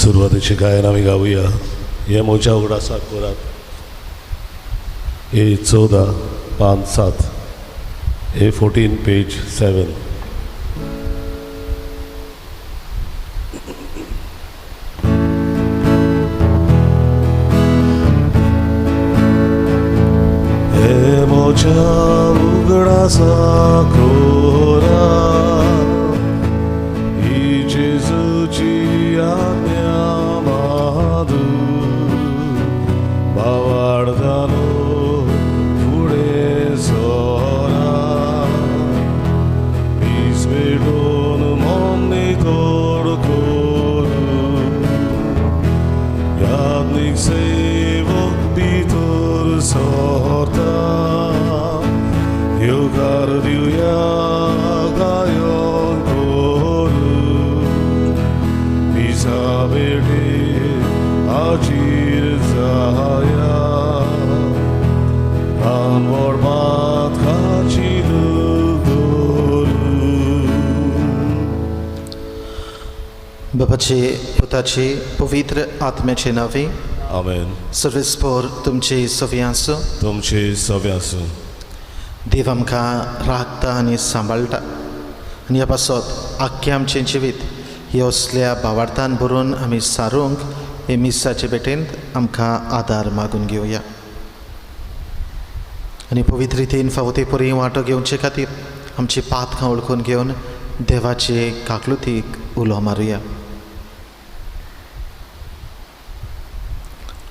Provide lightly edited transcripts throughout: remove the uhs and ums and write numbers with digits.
सुरवातीचे गायन आमी गावया. हे म्हज्या उगडासाक करात. ए 14 5 7, ए 14 पेज 7. हे म्हज्या उगडासाक करात, ही जेजूची आज्ञा माधू, भावार्थानो फुडें सरा, पीस पेटोवन मन नितळ करूं, याज्ञीक सेवक भितर सरता, येवकार दिवया गायन करूं, मिसा भेटे हाजीर जाया, रानवड भात खाची करूं. बापाचे, पुताचे, पवित्र आत्म्याचे नावे. आमेन. सर्वेस्पोर तुमचे सवी आसूं. तुमचे सवे आसूं. देव आमकां राखता आनी सांबाळटा आनी ह्या पासत आख्खें आमचें जिवीत हे असल्या भावार्थान भरून आमी सारूंक हे मिसाचे भेटेंत आमकां आदार मागून घेवया आनी पवित्र रितीन फावो ते परी वांटो घेवचे खातीर आमची पातकां वळखून घेवन देवाचे काकलुतीक उलो मारुया.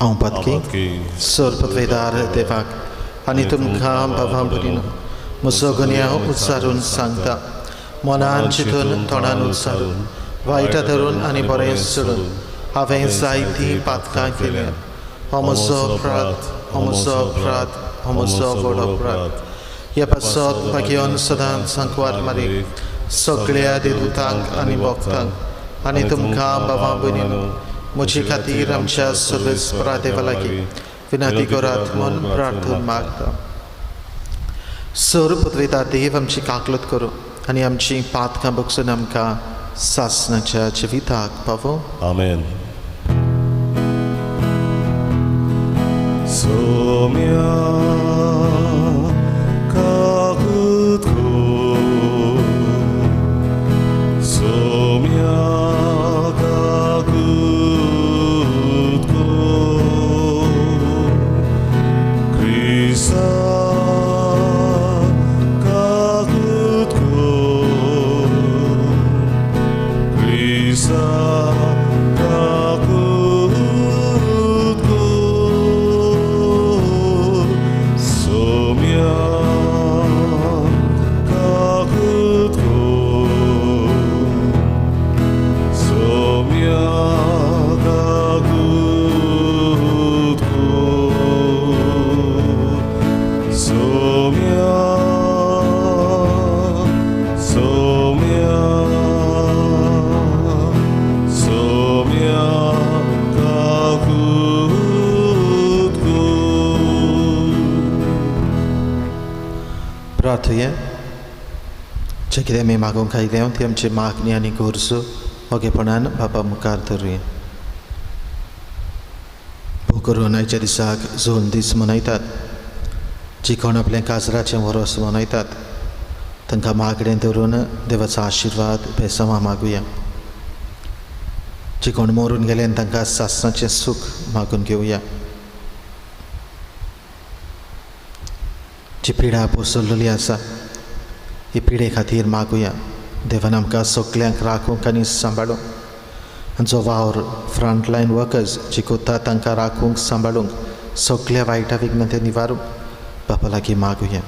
हांव पातकी सरपतवेदार देवाक आनी तुमकां बाबा भयणीनो म्हजो गुन्यांव उच्चारून सांगता, मनान चिंतून तोंडान उच्चारून वायटां धरून आनी बरें सोडून हांवें जायतीं पातकां केल्यात. हो म्हजो अपराध, हो म्हजो अपराध, हो म्हजो व्हड अपराध. ह्या पासत भाग्योन सदांच सांकवार मारी सगळ्या देदुतांक आनी भक्तांक आनी तुमकां बाबा भयणीनो म्हजे खातीर आमच्या सर्वेस्परा देवा लागीं विनंती करात म्हूण प्रार्थना मागता. सर पदवेता देव आमची काकलत करूं आनी आमची पातकां बगसून आमकां सासणाच्या जिविताक पावो. आमेन. सोम्या काकूत कर, सोम्या काकूत कर, क्रिस्ता काकूत कर, क्रिस्ता काकूत कर, सोम्या काकूत कर, सोम्या काकूत कर, सोम्या, सोम्या, सोम्या काकूत कर. प्रार्थया. जें कितें आमी मागूंक आयल्या ती आमची मागणी आनी गरजो ओगेपणान बाबा मुखार धरुया. भोव करून आयच्या दिसाक जोन दीस मनयतात, जी कोण आपलें काजराचें वरोस मनयतात तांकां मागणें धरून देवाचो आशिर्वाद बेसमां मागुया. जी कोण मरून गेले तांकां सासणाचें सूख मागून घेवया. जी पिडा पसरलेली आसा ही पिडे खातीर मागुया. देवान आमकां सगल्यांक राखूंक आनी सांबाळूंक आनी जो वावर फ्रंटलायन वर्कर्स जी कोता तांकां राखूंक सांबाळूंक सगल्या वायटा विघ्न ते निवारूंक बापा लागीं मागुया.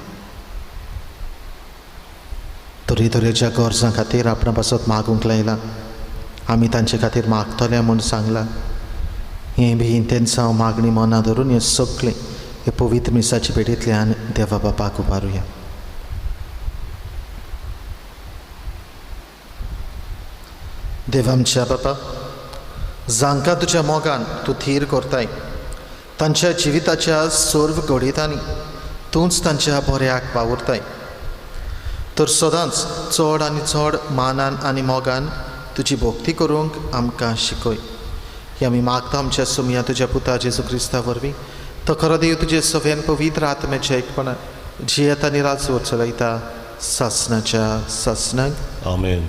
तरेतरेच्या गरजां खातीर आपणा पासत मागूंक लायलां, आमी तांचे खातीर मागतले म्हूण सांगलां. हें बी इंतेन्सांव मागणी मनां धरून हें सगळें हे पवित्र मिसाचे भेटींतल्यान देवा बापाक उबारुया. देव आमच्या बापा, जांकां तुज्या मोगान तूं थीर करताय तांच्या जिविताच्या सर्व घडयतांनी तूंच तांच्या बऱ्याक वावुरताय, तर सदांच चड आनी चड मानान आनी मोगान तुजी भक्ती करूंक आमकां शिकय. ही आमी मागता आमच्या सुमया तुज्या पुता जेजू क्रिस्ता वरवीं. तो खरो देव तुजे सव्यान पवित्र आत्म्याच्या एकपणान जियेता आनी राजवट चलयता सासनाच्या सासनाक. आमेन.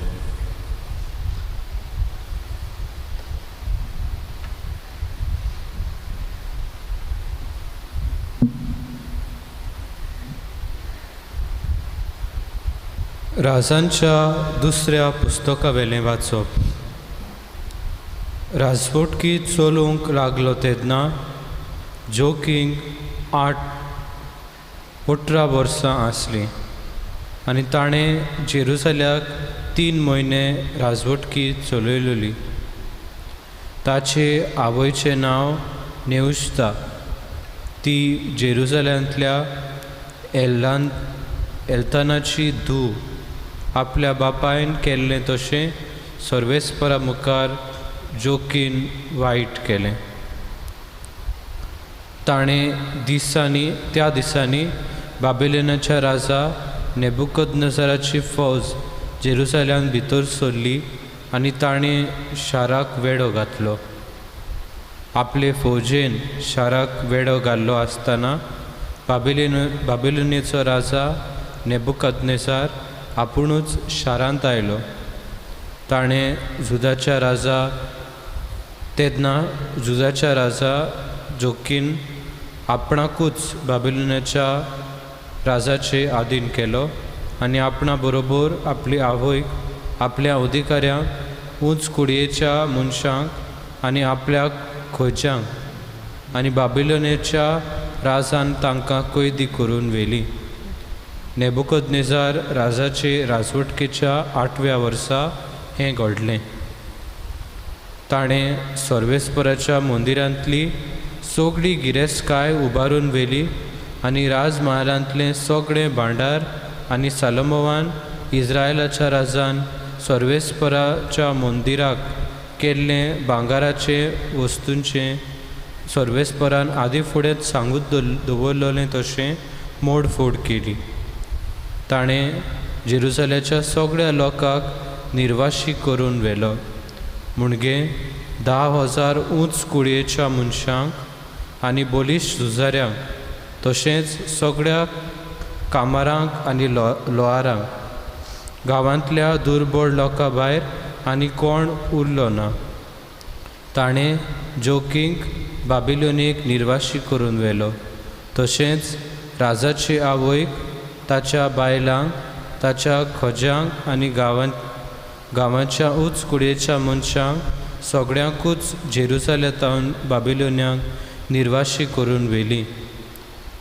राजांच्या दुसऱ्या पुस्तकावेलें वाचप. राजवटकी चलूंक लागलो तेन्ना जोकिंग 18 वर्सां आसलीं आनी ताणें जेरुसल्याक 3 म्हयने राजवटकी चलयलेली. ताचे आवयचें नांव नेउश्ता, ती जेरुसल्यांतल्या एल्तानाची धूव. आपल्या बापायन केल्लें तशें सर्वेस्परा मुखार जोकीन वायट केलें. ताणें त्या दिसांनी बाबिलोनाच्या राजा नेबुकदनेझराची फौज जेरुसल्यांत भितर सरली आनी ताणें शाराक वेडो घातलो. आपले फौजेन शाराक वेडो घाल्लो आसतना बाबिलोनीचो राजा नेबुकदनेझर आपुणूच शारांत आयलो. ताणें तेन्ना जुदाच्या राजा जोकीन आपणाकूच बाबिलोनाच्या राजाचे आधीन केलो आनी आपणा बरोबर आपली आवयक, आपल्या अधिकाऱ्यांक, उंच कुडयेच्या मनशांक आनी आपल्या खोज्यांक आनी बाबिलोनाच्या राजान तांकां कैदी करून व्हेली. नेबुकदनेझर राजाचे राजवटकेच्या 8व्या वर्सा हें घडलें. ताणें सर्वेस्पराच्या मंदिरांतली सगळी गिरेस्तकाय उबारून व्हेली आनी राजमहालांतलें सगळें भांडार आनी सालोमोवान इस्रायलाच्या राजान सर्वेस्पराच्या मंदिराक केल्लें भांगाराचे वस्तूंचें सर्वेस्परान आदी फुडें सांगूत दवरलेलें तशें मोडफोड केली. ताणें जेरुसल्याच्या सगळ्या लोकांक निर्वाशी करून व्हेलो. म्हणगे 10,000 उंच कुडयेच्या मनशांक आनी बलिश्ट झुजाऱ्यांक, तशेंच सगळ्या कामारांक आनी लोहारांक. गांवांतल्या दुर्बळ लोकां भायर आनी कोण उरलो ना. ताणें जोकींक बाबिलोनीक निर्वाशी करून व्हेलो. तशेंच राजाचे आवयक, ताच्या बायलांक, ताच्या खोज्यांक आनी गांवाच्या उंच कुडयेच्या मनशांक सगळ्यांकूच जेरुसलेमांत बाबिलोन्यांक निर्वाशी करून व्हेली.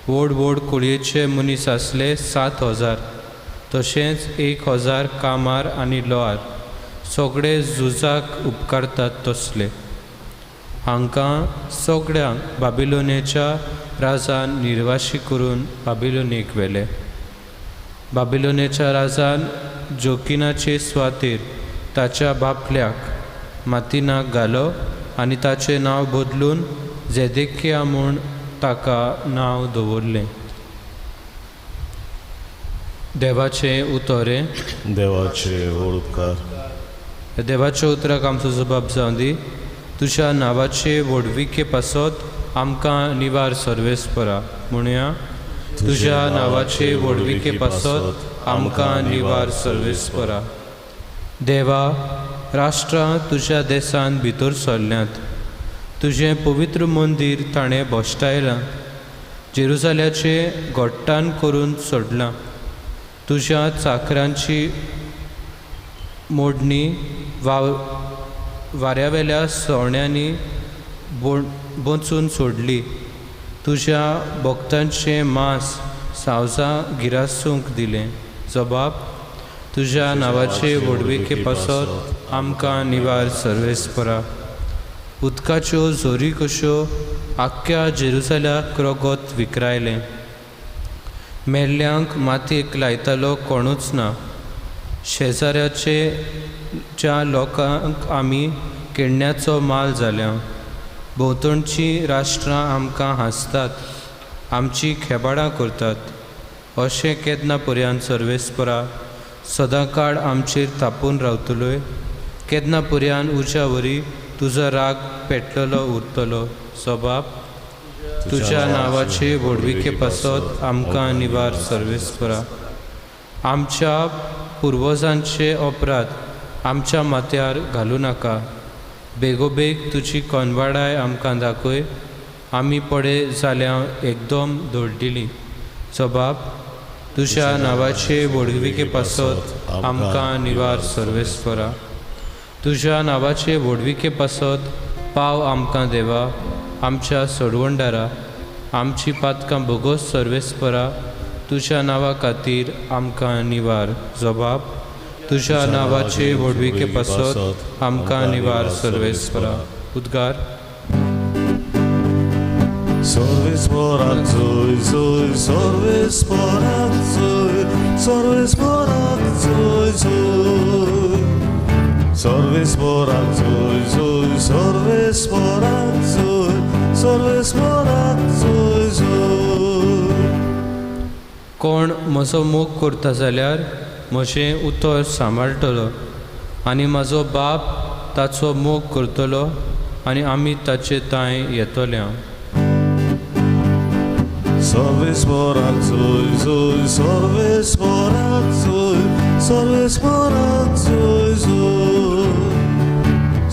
व्हड व्हड कुडयेचे मनीस आसले 7,000, तशेंच 1,000 कामार आनी लोहार, सगळे झुजाक उपकारतात तसले. हांकां सगळ्यांक बाबिलोनेच्या राजान निर्वाशी करून बाबिलोनीक व्हेले. बाबिलोनेच्या राजान जोकिनाचे सुवातेर ताच्या बापल्याक मातिनाक घालो आनी ताचें नांव बदलून जेदेकिया म्हूण ताका नांव दवरलें. देवाचें उतर हें. देवाचे व्हड उपकार. देवाच्या उतराक आमचो जबाब जावं दी. तुज्या नांवाचे व्हडविके पासत आमकां निवार सर्वेस्परा. म्हणया, तुज्या नांवाचे व्हडविके पासत आमकां निवार सर्वेस्परा. देवा, राष्ट्रां तुज्या देसान भितर सरल्यांत, तुजें पवित्र मंदीर ताणें भश्टायलां, जेरुजाल्याचें घट्टान करून सोडलां. तुज्या चाकरांची मोडणी वाऱ्यावेल्या सवण्यांनी बोंचून सोडली. तुज्या भक्तांचें मांस सावजां गिरासूंक दिलें. जबाब, तुज्या नांवाचे व्हडविके पासत आमकां निवार सर्वेस्परा. उदकाच्यो झोरी कश्यो आख्ख्या जेरुसल्याक रगत विकरायलें. मेल्ल्यांक मातयेक लायतालो कोणूच ना. शेजाऱ्याचे ज्या लोकांक आमी केडण्याचो माल जाल्या. भोंवतणचीं राष्ट्रां आमकां हांसतात, आमची खेबाडां करतात. अशें केन्ना पर्यंत सर्वेस्परा सदांकाळ आमचेर तापून रावतलोय? केन्ना पर्यंत उज्या वरी तुजो राग पेटलेलो उरतलो सबाब तुज्या नांवाचे व्हडविके पासत आमकां निवार सर्वेस्परा आमच्या पुर्वजांचे अपराध आमच्या माथ्यार घालूं नाका बेगोबेग तुजी कोनवाडाय आमकां दाखय आमी पडे जाल्या एकदम दडदिली जबाब तुज्या नांवाचे व्हडविके पासत आमकां निवार सर्वेस्परा तुज्या नांवाचे व्हडविके पासत पाव आमकां देवा आमच्या सोडवणदारा आमची पातकां भोगोस सर्वेस्परा तुज्या नांवा खातीर आमकां निवार जबाब तुज्या नांवाचे व्हडविके पासत आमकां निवार सर्वेस्परा उद्गार सर्वेस्पराक जय जय सर्वेस्पराक जय सर्वेस्पराक जय जय सर्वेस्पराक जय जय सर्वेस्पराक जय सर्वेस्पराक जय जय. कोण म्हजो मोग करता जाल्यार म्हजें उतर सांबाळटलो आनी म्हजो बाप ताचो मोग करतलो आनी आमी ताचे तांय येतले. सर्वेस्पराक जय जय सर्वेस्पराक जय सर्वेस्पराक जय जय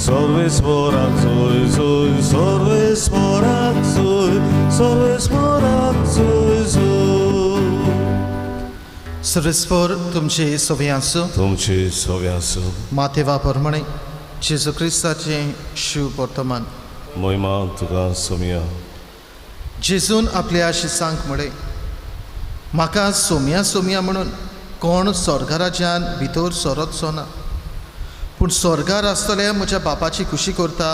सर्वेस्पराक जय जय सर्वेस्पराक जय सर्वेस्पराक जय जय. सर्वेस्पर तुमचे सवे आसूं तुमचे सवे आसूं. मातेवा प्रमाणे जेजू क्रिस्ताचें शिव वर्तमान. महिमा तुका सोमया. जेजून आपल्या शिसांक म्हळें म्हाका सोमया सोमया म्हणून कोण स्वर्गराज्यान भितर सरतचो ना पूण स्वर्गार आसतल्या म्हज्या बापाची खुशी करता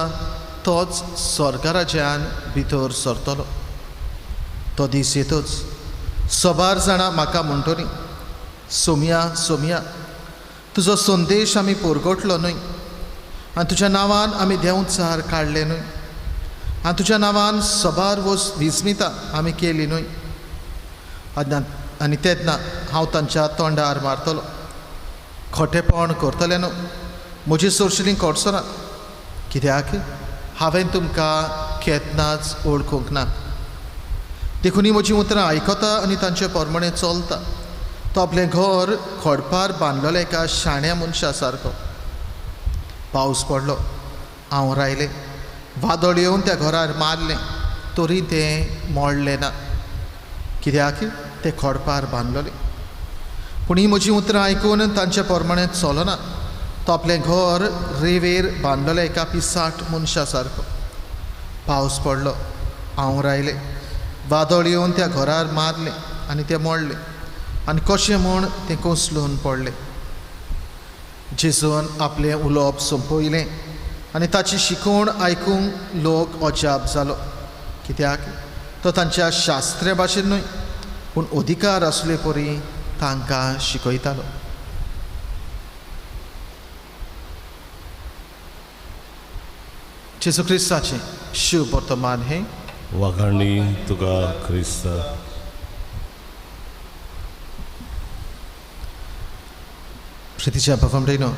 तोच स्वर्गराज्यान भितर सरतलो. तो दीस येतच सबार जाणां म्हाका म्हणटलीं सोमया सोमया तुजो संदेश आमी परगटलो न्हय आनी तुज्या नांवान आमी देंवचार काडले न्हय आनी तुज्या नांवान सबार वस विस्मिता आमी केली न्हय. आनी तेन्ना हांव तांच्या तोंडार मारतलो खोटेपण करतलें न्हू म्हजी सोरशिलीं कोडचो ना कित्याक हांवें तुमकां केन्नाच वळखूंक ना. देखून म्हजीं उतरां आयकता आनी तांचे प्रमाणे चलता तो आपलें घर खडपार बांदलेलो एका शाण्या मनशा सारको. पावस पडलो हांव रायलें वादळ येवन त्या घरार मारलें तरी तें मोडलें ना कित्याक तें खडपार बांदलेलें. पूण ही म्हजीं उतरां आयकून तांचे प्रमाणे चलना तो आपलें घर रेवेर बांदलेलो एका पिसाट मनशा सारको. पावस पडलो हांव रायलें वादळ येवन त्या घरार मारलें आनी तें मोडलें आनी कशें म्हूण तें कोसळून पडलें. जेजून आपलें उलोवप सोंपयलें आनी ताची शिकवण आयकूंक लोक अजाप जालो कित्याक तो तांच्या शास्त्रे भाशेन न्हय पूण अधिकार आसले परी तांकां शिकयतालो. जेजू क्रिस्ताचें शिव वर्तमान हें. वाखाणी तुका क्रिस्ता. प्रितीच्या भावंडेनो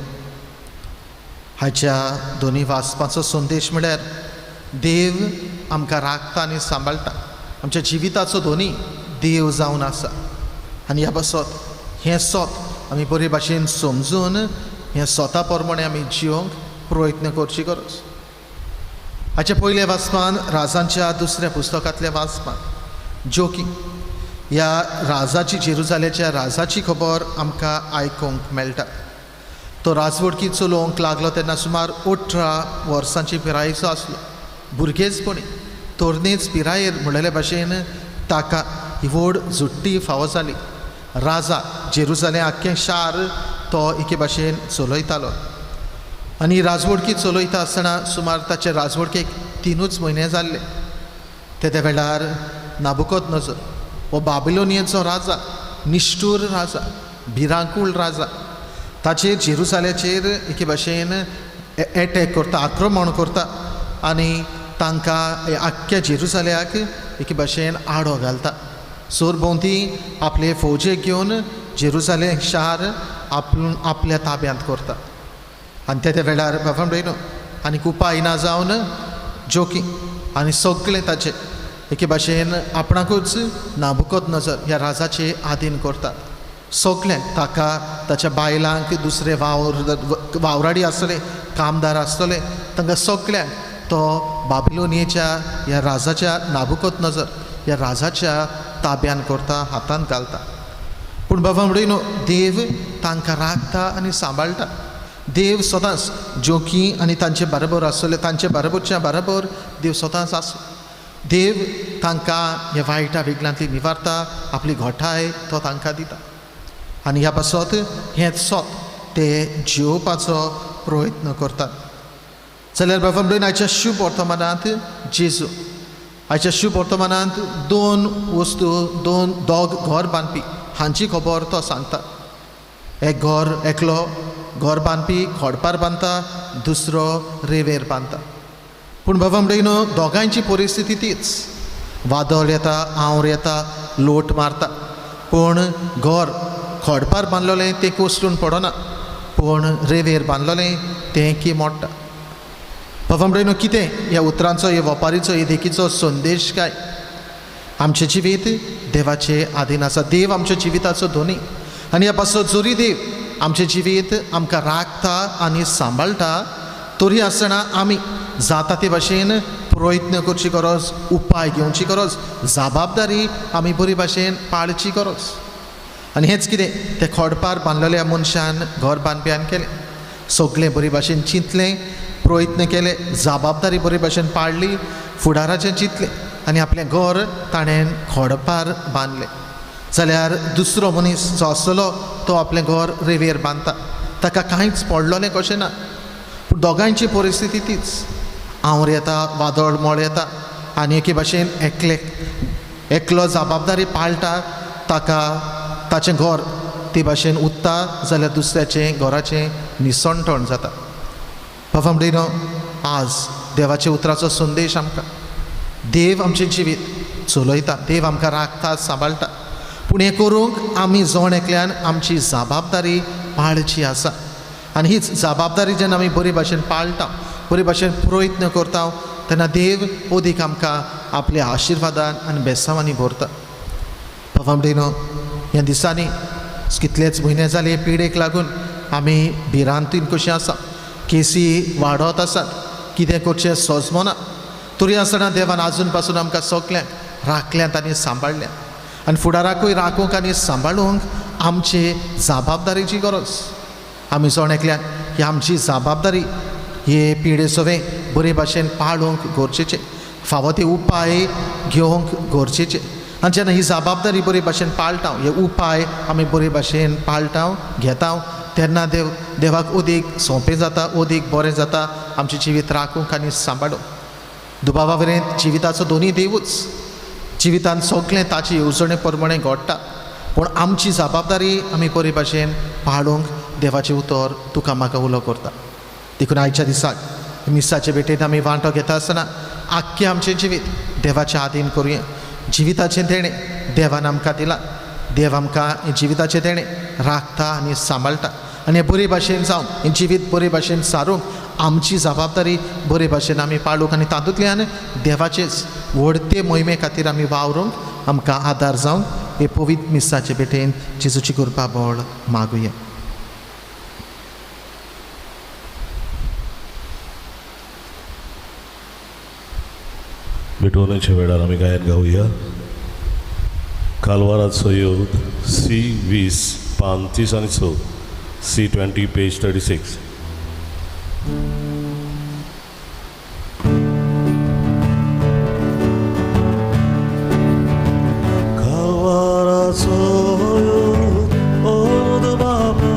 हाच्या दोनी वाचपाचो संदेश म्हळ्यार देव आमकां राखता आनी सांबाळटा. आमच्या जिविताचो दोनी देव जावन आसा आनी ह्या पासत हें सोत आमी बरे भाशेन समजून हें सोता प्रमाणे आमी जिवंक प्रयत्न करची गरज. हाच्या पयल्या वाचपान राजांच्या दुसऱ्या पुस्तकांतल्या वाचपान ज्योकी ह्या राजाची जेरुजाल्याच्या राजाची खबर आमकां आयकूंक मेळटा. तो राजवडकी चलोवंक लागलो तेन्ना सुमार 18 वर्सांची पिरायेचो आसलो. भुरगेचपणी तरणेच पिरायेर म्हणलेले भाशेन ताका ही व्हड झुट्टी फावो जाली. राजा जेरुजालें आख्खें शार तो एके भाशेन चलयतालो आनी राजवडकी चलयता आसतना सुमार ताचे राजवडकेक 3 म्हयने जाल्ले. तेद्या वेळार नाबुकोदनोजर हो बाबिलोनियेचो राजा, निश्ठूर राजा, भिरांकूळ राजा ताचेर जेरुजाल्याचेर एके भाशेन एटॅक करता, आक्रमण करता आनी तांकां आख्ख्या जेरुजाल्याक एके भाशेन आडो घालता. सरभोंवती आपले फौजेक घेवन जेरुजालें शार आपल्या ताब्यांत करता. आनी त्या वेळार बाबा न्हू आनी उपाय ना जावन जोकी आनी सगळें ताचें एके भाशेन आपणाकूच नाबुकोत नजर ह्या राजाचे आदीन करतात. सगळें ताका ताच्या बायलांक दुसरे वावराडी आसतले, कामदार आसतले, तांकां सगळ्यांक तो बाबिलोनियेच्या ह्या राजाच्या नाबुकोत नजर ह्या राजाच्या ताब्यान करता, हातान घालता. पूण बाबा म्हणून देव तांकां राखता आनी सांबाळटा. देव सदांच जोकी आनी तांचे बरोबर आसतले, तांचे बरोबरच्या बरोबर देव सदांच आसलो. देव तांकां ह्या वायटा विघ्नांतली निवारता, आपली घोठाय तो तांकां दिता आनी ह्या पासत हें सोत ते जियोवपाचो प्रयत्न करतात. जाल्यार बाबा म्हणून आयच्या शुभ वर्तमानांत जेजू आयच्या शुभ वर्तमानांत दोन वस्तू, दोन दोग घर बांदपी हांची खबर तो सांगता. एक घर एकलो घर बांदपी खोडपार बांदता, दुसरो रेवेर बांदता. पूण बाबा म्हणून दोगांयची परिस्थिती तीच. वादळ येता, आंवर येता, लोट मारता, पूण घर खोडपार बांदलेलें तें कोसळून पडना, पूण रेवेर बांदलेलें तें की मोडटा. बाबा म्हणून कितें ह्या उतरांचो, ह्या वपारीचो, हे देखीचो संदेश काय? आमचें जिवीत देवाचे आधीन आसा. देव आमच्या जिविताचो धोनी आनी ह्या पासत जरी देव आमचें जिवीत आमकां राखता आनी सांबाळटा तरी आसतना आमी जाता ते भाशेन प्रयत्न करची गरज, उपाय घेवची गरज, जबाबदारी आमी बरी भाशेन पाळची गरज. आनी हेंच कितें तें खोडपार बांदलेल्या मनशान, घर बांदप्यान केलें. सगळें बरी भाशेन चिंतलें, प्रयत्न केले, जबाबदारी बरी भाशेन पाळ्ळी, फुडाराचें चिंतलें आनी आपलें घर ताणें खोडपार बांदलें. जाल्यार दुसरो मनीस जो आसतलो तो आपलें घर रेवेर बांदता, ताका कांयच पडलोलें कशें ना. पूण दोगांयची परिस्थिती तीच. आंवर येता, वादळ मोळ येता आनी एके भाशेन एकले एकलो जबाबदारी पाळटा, ताका ताचें घर ते भाशेन उत्ता, जाल्यार दुसऱ्याचें घराचें निसणटण जाता. बाबा म्हणिनो आज देवाच्या उतराचो संदेश आमकां, देव आमचें जिवीत चलयता, देव आमकां राखता, सांबाळटा, पूण हें करूंक आमी जण एकल्यान आमची जबाबदारी पाळची आसा. आनी हीच जबाबदारी जेन्ना आमी बरे भाशेन पाळटा, बरे भाशेन प्रयत्न करता, तेन्ना देव अदीक आमकां आपल्या आशिर्वादान आनी बेसांवांनी भरता. बाबा म्हणिनो ह्या दिसांनी कितलेच म्हयने जाले पिडेक लागून आमी भिरांतीन कशी आसा, केसी वाडत आसात, कितें करचें सोजमना. तरी आसतना देवान आजून पासून आमकां सगल्यांक राखल्यात आनी सांबाळल्यात आनी फुडाराकूय राखूंक आनी सांबाळूंक आमचे जबाबदारीची गरज. आमी जण एकल्यान ही आमची जबाबदारी हे पिडे सवें बरे भाशेन पाळूंक गरजेचें, फावो ते उपाय घेवंक गरजेचे. आनी जेन्ना ही जबाबदारी बरे भाशेन पाळटा, हे उपाय आमी बरे भाशेन पाळटा, घेता, तेन्ना देव देवाक अदीक सोंपें जाता, अदीक बरें जाता आमचें जिवीत राखूंक आनी सांबाळूंक. दुबावा वरेन जिविताचो दोनूय देवूच. जिवितान सगळें ताचे येवजणे प्रमाणे घडटा, पूण आमची जबाबदारी आमी बरे भाशेन पाळूंक देवाचें उतर तुका म्हाका उलो करता. देखून आयच्या दिसाक मिसाचे भेटेंत आमी वांटो घेता आसतना आख्खें आमचें जिवीत देवाच्या आदीन करुया. जिविताचें देणें देवान आमकां दिलां, देव आमकां जिविताचें देणें राखता आनी सांबाळटा आनी हें बरे भाशेन जावन हें जिवीत बरे भाशेन सारूंक आमची जबाबदारी बरे भाशेन आमी पाळूंक आनी तातूंतल्यान देवाचेच व्हडते मोहिमे खातीर आमी वावरूंक आमकां आदार जावंक हे पवित्र मिसाचे भेटेन जेजूची कृपा बळ मागुया. भेटवण्याच्या वेळार आमी गायन गावया. कालवाराचो योग सी 20 पान 30 आनी 6, सी 20 पेज 36. कालवाराचो योग बाबा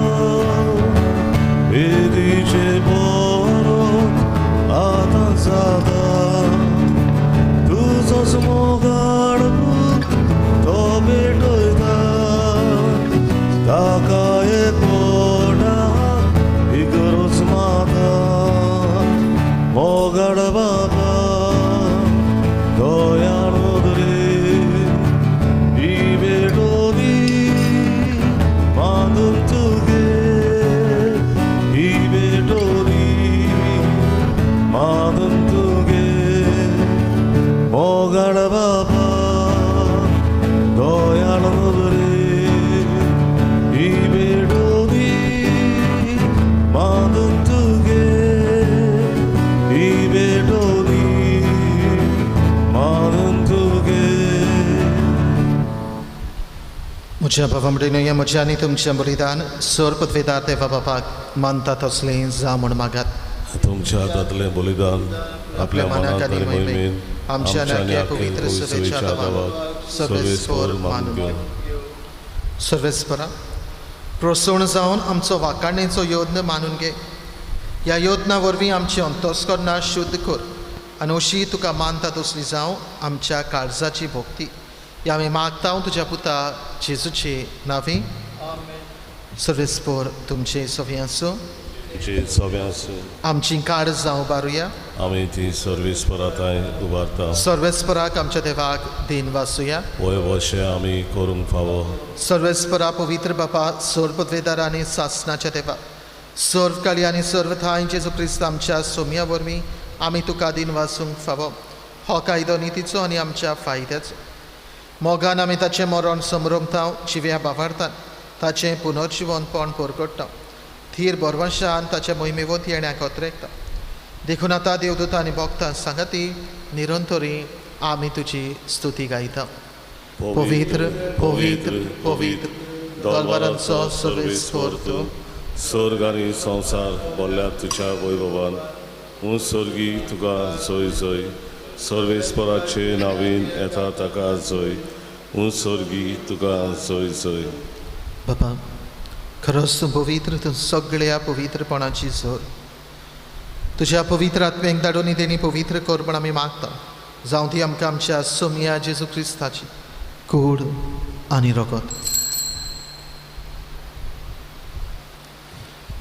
वेदीचे बरोत आतां जाता, तुजोच मोगाळ तो भेटयता, ताका एक वोटा इगरोच माता, मोगाळ बाबा दयाळू रे ही भेटोदी मागून तुगे, ही भेटोदी म्हज्या बाबा म्हणून म्हज्या आनी तुमचें बलिदान सोर पदवेदार देवा बापाक मानता तसलें जावं म्हूण मागात. तुमच्या हातांतलें बलिदान आपल्या मनाक आनी मोहिमेन आमच्या आनी पवित्र सभेच्या देवाक सर्वेस्पर मानून घेवं. सर्वेस्परा प्रोत्साहन जावन आमचो वाकाणेचो यत्न मानून घे. ह्या यत्ना वरवीं आमची अंतस्करणां शुद्ध कर आनी अशी तुका मानता तसली जावं आमच्या काळजाची भक्ती. ह्या आमी मागता तुज्या पुता जेजूचे नांवी. सर्वेस्पर तुमचे सगळें आसूं. आमची काळजां उबारुया. आमी ती सर्वेस्परा थंय उबारता. सर्वेस्पराक आमच्या देवाक दीन वासुया. वय वशें आमी करूंक फावो. सर्वेस्परा पवित्र बापा सर्व पदवेदार आनी सासनाच्या देवा सर्व काळी आनी सर्व थांय जेजू क्रिस्त आमच्या सोम्या वरवीं आमी तुका दीन वासूंक फावो. हो कायदो नितीचो आनी आमच्या फायद्याचो. मोगान आमी ताचें मरण समरमता, जिव्या बावार्थान ताचें पुनर्जिवनपण परगट्टा, थीर बरवंशान ताच्या मोहिमेवत येण्याक अत्रेकता. देखून आतां देवदूत आनी भक्तां सांगाती निरंतरी आमी तुजी स्तुती गायता. पवित्र पवित्र पवित्र दरबारांचो सर्वेस्पर तूं. स्वर्ग आनी संवसार भरल्या तुज्या वैभवान. ऊंच स्वर्गी तुका जय जय. सर्वेस्पराचे नावीन येता ताका जय. ऊंच स्वर्गी तुका जय जय. बाबा खरोच तूं पवित्र, तूं सगळ्या पवित्रपणाची जोर. तुज्या पवित्र आत्म्याक धाडून तेणी पवित्र कर म्हण आमी मागता. जावं ती आमकां आमच्या सोमया जेजू क्रिस्ताची कूड आनी रगत.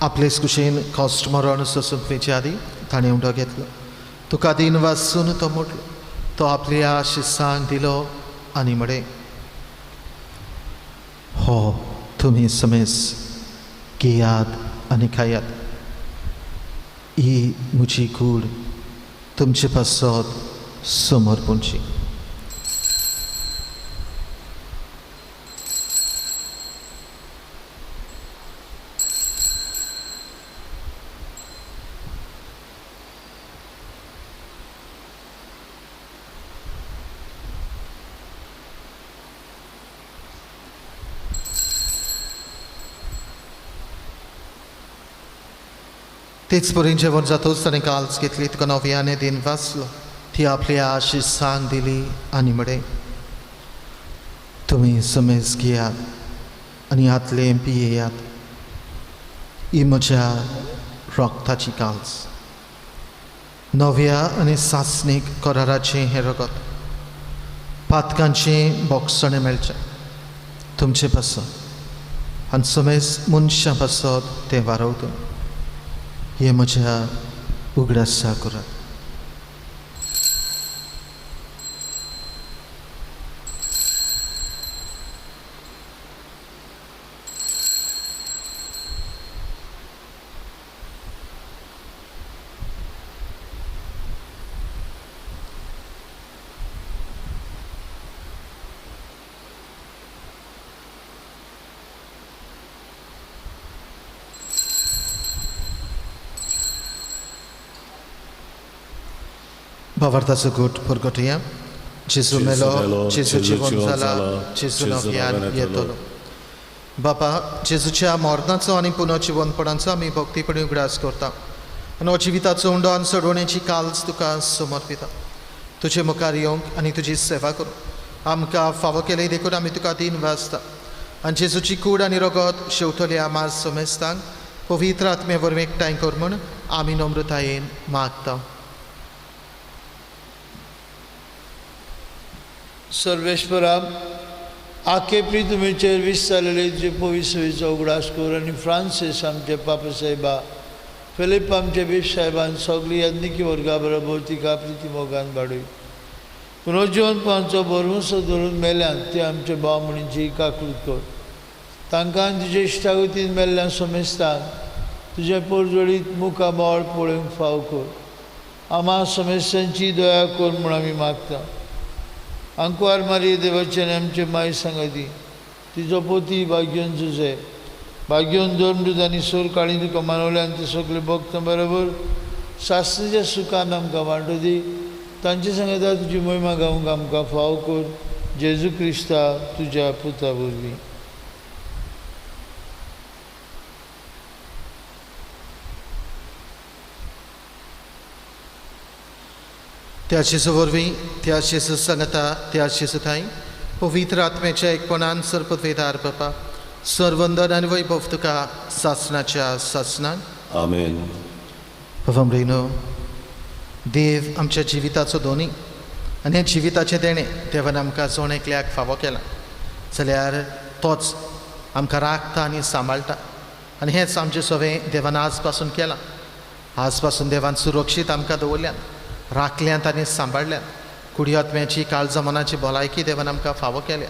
आपलेच कुशेन कश्ट मरण सोसूंक वयचे आदीं ताणें उंडो घेतलो. तुका दीन वासून तो म्हटलो. तो आपल्या शिसांक दिलो आनी म्हळें, हो तुमी समेस घेयात आनी खायात. ही म्हजी कूड तुमचे पासत समर्पणची. तेच परीन जेवण जातोच ताणें काल्स घेतली, तुका नव्याने दिन वाचलो, ती आपल्या आशिसांक दिली आनी म्हळें, तुमी समेज घेयात आनी हातलें पियेयात. ही म्हज्या रगताची काल्स, नव्या आनी सासणीक कराराचें हें रगत. पातकांचें बोगसणें मेळचें तुमचे पासत आनी समेज मनशां पासत तें वारवतून. हे म्हज्या उगडासा करात. भावार्थाचो गोट परगटया. जेजू मेलो, जेजू जिवन जाला, जेजू नव्यान येतलो. बापा जेजूच्या मरणाचो आनी पुनर्जिवनपणाचो आमी भक्तीपणी उगडास करता आनी हो जिविताचो उंडो आनी सोडवणेची काल्स तुका समर्पिता. तुजे मुखार येवंक आनी तुजी सेवा करूंक आमकां फावो केली देखून आमी तुका दीन वाचता. आनी जेजूची कूड आनी रगत शेवटल्या मास समेस्तांक पवित्र आत्मे वरवीं एकठांय कर म्हूण आमी नम्रतायेन मागता. सर्वेश्वरा आखे प्रितुमेचेर विस्तारलेले तुजे पवित्रसेवेचो उगडास कर आनी फ्रांसीस आमचे पापा साहेबा, फिलीप आमचे बीफ साहेबान सगळी याज्ञिकी वर्गा बरोबर तिका प्रिती मोगान वाडय. पुनर्जिवनपणाचो भरवंसो धरून मेल्यान ते आमचे भाव म्हणींची काकूत कर. तांकां तुजे इश्टागतीन मेल्ल्यान समेस्तान तुजें पोरजोळीत मुखा बोळ पळोवंक फाव कर. आमा समेस्तांची दया कर म्हूण आमी मागता. आंकवार मारये देवाचे आनी आमचे माय सांगाती तिजो पोती भाग्योन जुजे भाग्योन धर्मदूत आनी सोर काळी तुका मानवले आनी ते सगळे भक्त बरोबर सासणीच्या सुखान आमकां वांटो दी. तांचे सांगता तुजी मोहिमा गावंक आमकां फाव कर. जेजू क्रिस्ता तुज्या पुता वरवीं. त्या जेजू वरवीं, त्या जेजू सांगता, त्या जेजू थांय पवित्र आत्म्याच्या एकपणान सर्पद्वेदार बापा सर्वंदन आनी वैभव तुका सासणाच्या सासणान. आमेन. बाबा देव आमच्या जिविताचो दोनी आनी हें जिविताचें देणें देवान आमकां जण एकल्याक फावो केलां जाल्यार तोच आमकां राखता आनी सांबाळटा आनी हेंच आमचें सगळें देवान आज पासून केलां. आज पासून देवान सुरक्षीत आमकां दवरल्यात, राखल्यांत आनी सांबाळल्यात. कुडी आत्म्याची काळजा मनाची भलायकी देवान आमकां फावो केल्या.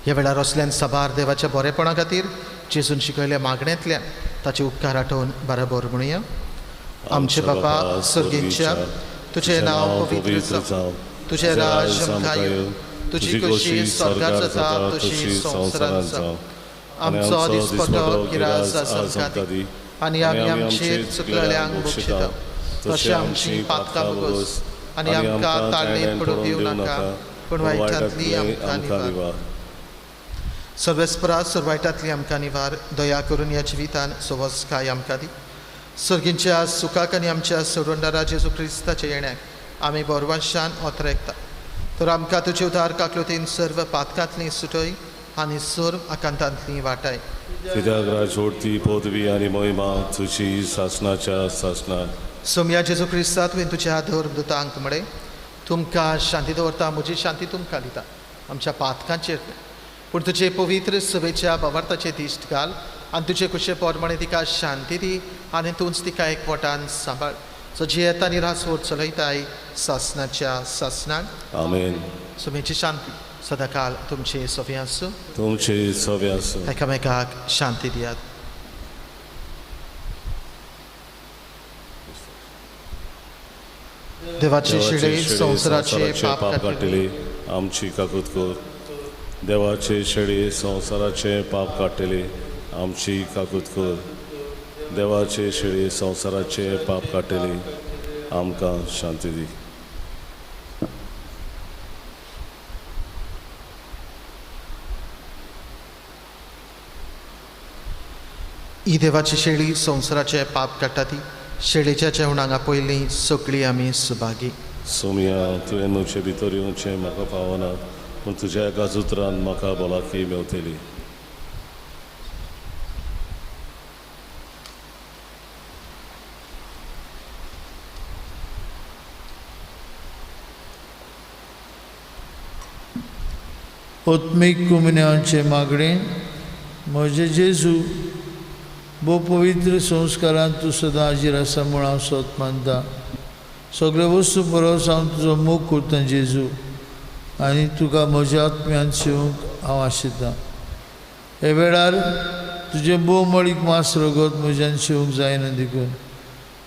ह्या वेळार असल्यान साबार देवाच्या बरेपणा खातीर जेजून शिकयल्या मागण्यांतल्यान ताचे उपकार आठोवन बराबर म्हणुया. आमचे बापा सर्गीच्या, तुझें नांव पवित्र जावं, तुझें राज आमकां येवं, तुजी खोशी स्वर्गार जाता तशी संवसारांत जावं. आमचो दिसपटो गिरास आमकां दी आनी आमी आमचेर चुकलेल्यांक बक्षिता तशें आमची पातकां भोगोस आनी आमकां ताळणेंत पडूंक दिवं नाका, पूण वायटांतली आमकां निवार. सर्वेस्परा सर्व वायटांतली आमकां निवार. दया करून ह्या जिवितान सवसकाय आमकां दी. सर्गींच्या सुखाक आनी आमच्या सोडवणदारा जेजू क्रिस्ताच्या येण्याक आमी बरवाशान ओतरेकता. तर आमकां तुजे उदार काकलुतीन सर्व पातकांतली सुटय आनी सर्व आकांतांतली वाटाय. कित्याक राजवटी पदवी आनी महिमा तुजी सासणाच्या सासणाक. सोमया जेजू क्रिस्ता तुवें तुज्या धर्मदूतांक म्हळें, तुमकां शांती दवरता, म्हजी शांती तुमकां दिता, आमच्या पातकांचेर पूण तुजे पवित्र सभेच्या भावार्थाचे दिश्ट घाल आनी तुजे कुशे प्रमाणे तिका शांती दी आनी तूंच तिका एकवटान सांबाळ. सो जियेता आनी रासवट चलयताय सासणाच्या सासणाक. आमेन. सुमेची शांती सदाकाल तुमचे सवे आसूं. तुमचे सवे आसूं. एकामेकाक शांती दियात. देवाचे शेळी संवसाराचे पाप काडटली आमची काकूत कर. देवाचे शेळी संवसाराचे पाप काडटली आमची काकूत कर. देवाचे शेळी संवसाराचे पाप काडटली आमकां शांती दी. ही देवाची शेळी संवसाराचे पाप काडटा ती शेळीच्या जेवणाक आपयलीं सगळीं आमी सुभागी. सोमया, तुवें म्हजे भितर येवचें म्हाका पावना, पूण तुज्या एकाच उतरान म्हाका भलायकी मेवतली. आत्मीक कुमिन्यांचें मागणें. म्हजें जेजू, भोव पवित्र संस्कारांत तूं सदां हाजीर आसा म्हूण हांव सोत मानता. सगळे वस्तू परस हांव तुजो मोग करतां जेजू, आनी तुका म्हज्या आत्म्यान शिवंक हांव आशितां. हे वेळार तुजें भोव मळीक मास रगत म्हज्यान शिवंक जायना देखून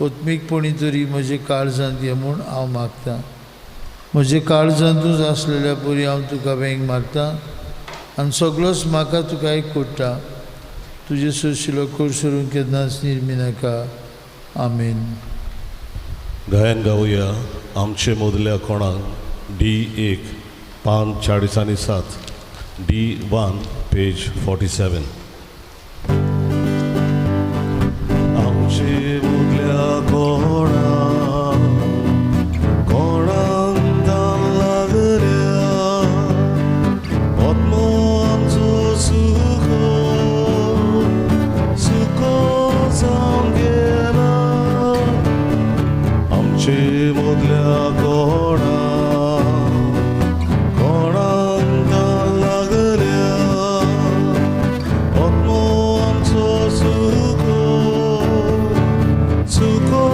आत्मीकपणी तरी म्हजे काळजांत ये म्हूण हांव मागतां. म्हजे काळजांतूच आसलेल्या परी हांव तुका वेंग मारता आनी सगळोच म्हाका तुका एक कोट्टा. तुजें सोशिलो कोरसरून केन्नाच निर्मिनाका. आमेन. गायन गावया आमचे मदल्या कोणाक डी 1 पान 40 आनी 7, डी 1 पेज 47. आमचे मदल्या कोणाक कोणाक तान लागल्या, आत्मो आमचो सुखो सुखो जावन गेला. आमचे मदल्या कोणाक कोणाक तान लागल्या, आत्मो आमचो सुखो सुखो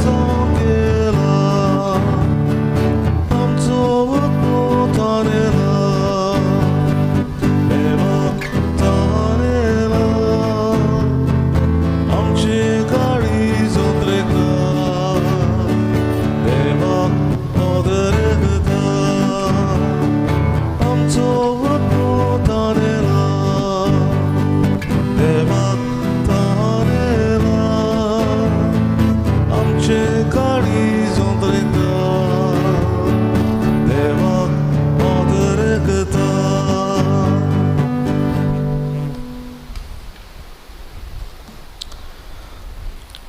जावन गेला. आमचो आत्मो तानेला, देवाक तानेला, आमचे काळीज उतरेता, देवाक ओदरेता. आमचो आत्मो तानेला, देवाक तानेला, आमचे काळीज उतरेता, देवाक ओदरेता.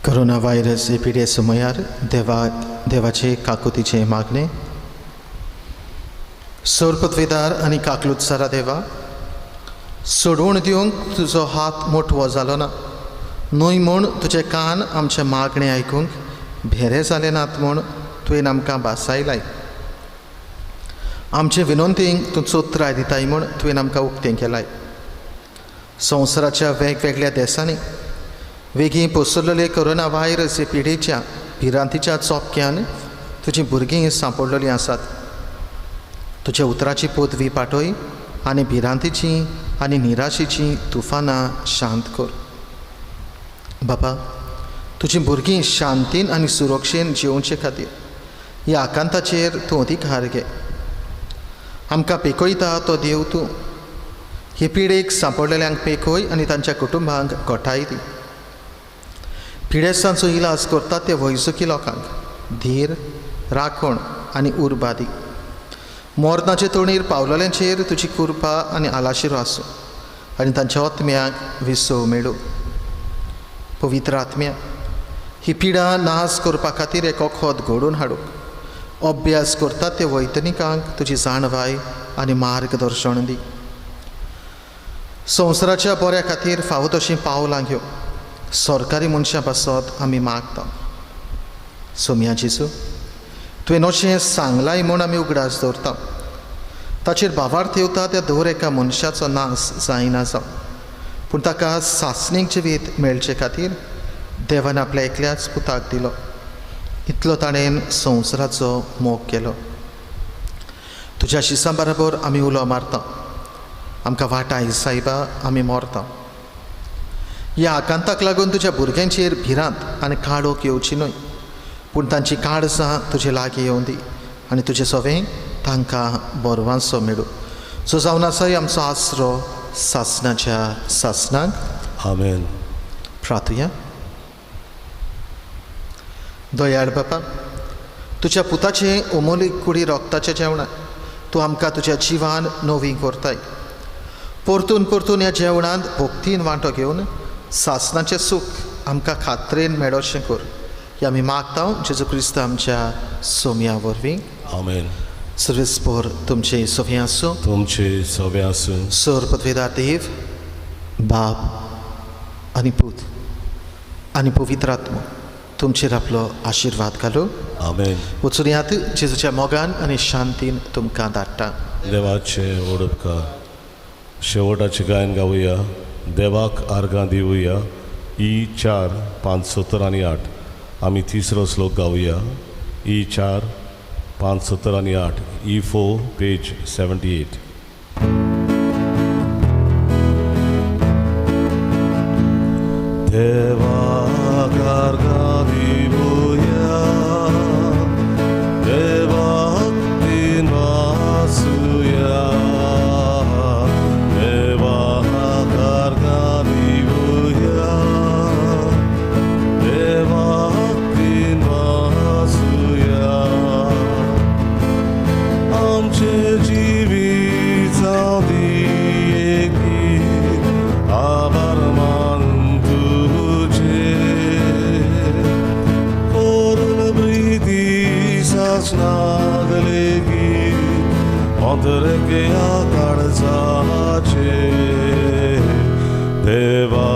करुणा कोरोना व्हायरस हे पिडे समयार देवाचे काकुतीचे मागणे. सोरपतवेदार आनी काकलुत्सारा देवा, सोडवण दिवंक तुजो हात मोटवो जालो ना न्हय म्हूण तुजे कान आमचे मागणे आयकूंक भेरे जाले नात म्हूण तुवें आमकां भासायलाय. आमचे विनंतींक तूं चोत्राय दिताय म्हूण तुवें आमकां उक्तें केलाय. संवसाराच्या वेगवेगळ्या देशांनी वेगीं पसरलेले कोरोना व्हायरस हे पिडेच्या भिरांतीच्या चोपक्यान तुजीं भुरगीं सांपडलेलीं आसात. तुज्या उतराची पदवी पाठय आनी भिरांतीची आनी निराशेची तुफानां शांत कर. बाबा, तुजीं भुरगीं शांतीन आनी सुरक्षेन जिवचे खातीर ह्या आकांताचेर तूं अधिकार घे. आमकां पेकयता तो देव तूं. हे पिडेक सांपडलेल्यांक पेकय आनी तांच्या कुटुंबांक गोठाय दी. पिडेस्तांचो इलाज करतात ते वैजकी लोकांक धीर, राखण आनी उर्बा दी. मरणाचे तोणीर पावलेल्यांचेर तुजी कृपा आनी आलाशिरो आसूं आनी तांच्या आत्म्याक विसव मेळूं. पवित्र आत्म्या, ही पिडा नाश करपा खातीर एक वखद घडोवन हाडूंक अभ्यास करतात ते वैतनिकांक तुजी जाणवाय आनी मार्गदर्शन दी. संवसाराच्या बऱ्या खातीर फावो तशीं पावलां घेव सरकारी मनशां पासत आमी मागता. सोम्या जेजू, तुवें अशें सांगलाय म्हूण आमी उगडास दवरता. ताचेर भावार्थ येवता त्या दर एका मनशाचो नाश जायना जावं, पूण ताका सासणीक जिवीत मेळचे खातीर देवान आपल्या एकल्याच पुताक दिलो. इतलो ताणें संवसाराचो मोग केलो. तुज्या शिसां बरोबर आमी उलो मारता. आमकां वाटाय सायबा, आमी मरता. ह्या आकांताक लागून तुज्या भुरग्यांचेर भिरांत आनी काळोख येवची न्हय, पूण तांची काळजां तुजे लागीं येवं दी आनी तुजें सवें तांकां बरवांसो मेळूं. सो जावन आसाय आमचो आसरो सासणाच्या सासणाक. आमेन. प्रार्थुया. दयाळ बापा, तुज्या पुताचें अमोलीक कुडी रोगताच्या जेवणाक तूं आमकां तुज्या जिवान नवी करताय. परतून परतून ह्या जेवणांत भक्तीन वांटो घेवन सासणाचें सूख आमकां खात्रेन मेळोशें कर. हे आमी मागता जेजू क्रिस्त आमच्या सोम्या वरवीं. आमेन. सर्वेस्पोर तुमचे सवे आसूं. तुमचे सवे आसूं. सर पदवेदार देव बाप आनी पूत आनी पवित्र आत्मो तुमचेर आपलो आशिर्वाद घालू. आमेन. वचून यात जेजूच्या मोगान आनी शांतीन तुमकां धाडटा. देवाचे ओडपकार शेवटाचें गायन गावया. देवाक आर्गां दिवया. ई 4, 5, 7 आनी 8. आमी तिसरो श्लोक गावया. ई 4, 5, 7 आनी 8. ई 4 पेज 78. देवाक आर्गां दिवया, देवाक दिनवासुया, देवाक आर्गां दिवया, देवाक दिनवासुया. आमचे जिवीत जावं दी एक आभार मान तुजे, करून प्रिती सासणाक लेगीत अंतरंगया काळजाचे. देवा